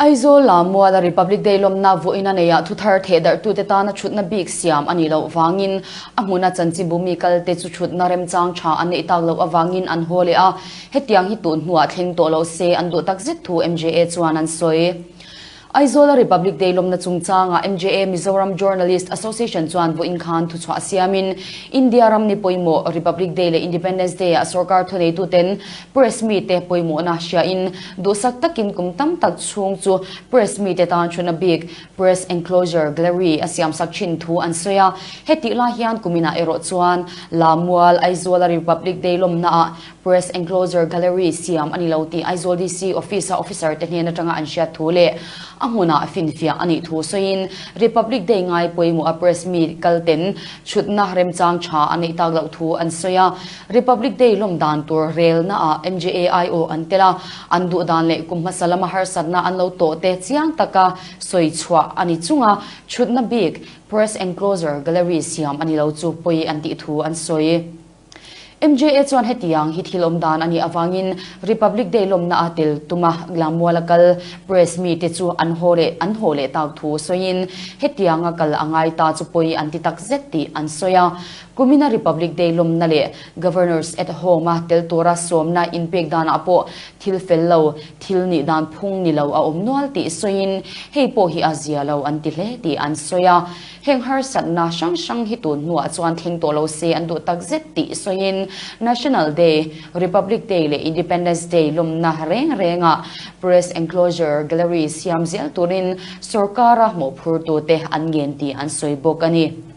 Aizawl Lammuala Republic Day lawmna vawiin a neiah thuthar thehdarhtute tana thutna bik siam a nih loh vangin a hmuna chanchinbu mi kalte chu thutna remchang tha an neih tak loh avangin an haw leh a, hetiang hi tun hnuah thleng tawh lo se an duh takzet thu MJA chuan an sawi. Aizawla Republic Day lawmna chungchangah MJA Mizoram Journalist Association chuan vawiin khan thuchhuah siamin India ram ni pawimawh Republic Day leh Independence Day-ah sorkar thuneituten press mite pawimawhna hriain duhsak takin kum tam tak chhung chu press mite tan thuna bik Press Enclosure Gallery a siamsak thin thu an sawi a. Hetih lai hian kuminah erawh chuan Lamual Aizawla Republic Day lawmnaah Press Enclosure Gallery siam a ni lo tih Aizawl DC Office-a officer te hnen atanga an hriat thu leh a hmunah finfiah a nih thu sawiin Republic Day ngai pawimawha press mi kalten chhutna remchang tha a neih tak loh thu an sawi a. Republic Day lawm dan tur relnaah MJAIO an tel a, an duh dan leh kum hmasa lama harsatna an lo tawh te chiang taka sawi chhuah a ni chunga chhutna bik Press Enclosure Gallery siam a ni lo chu pawi an tih thu an sawi. MJA chuan hetiang hi thil awm dan a nih avangin Republic Day lawmna a tel tuma Lammuala kal press mite chu an haw leh an haw leh tak thu sawiin hetianga kal a ngai ta chu pawi an ti tak zet tih an sawi a. Kumina Republic Day lawmna leh Governors at Home-a tel tura sawmna inpek danah pawh thil fel lo, thil nih dan phung ni lo a awm nual tih sawiin hei pawh hi a zia lo an ti hle tih an sawi a. Heng harsatna hrang hrang hi tun hnuah chuan thleng tawh lo se an duh tak zet tih sawiin National Day, Republic Day leh Independence Day lawmna reng rengah Press Enclosure Gallery siam zel turin sorkara mawhphurtute an ngen tih an sawi bawk a ni.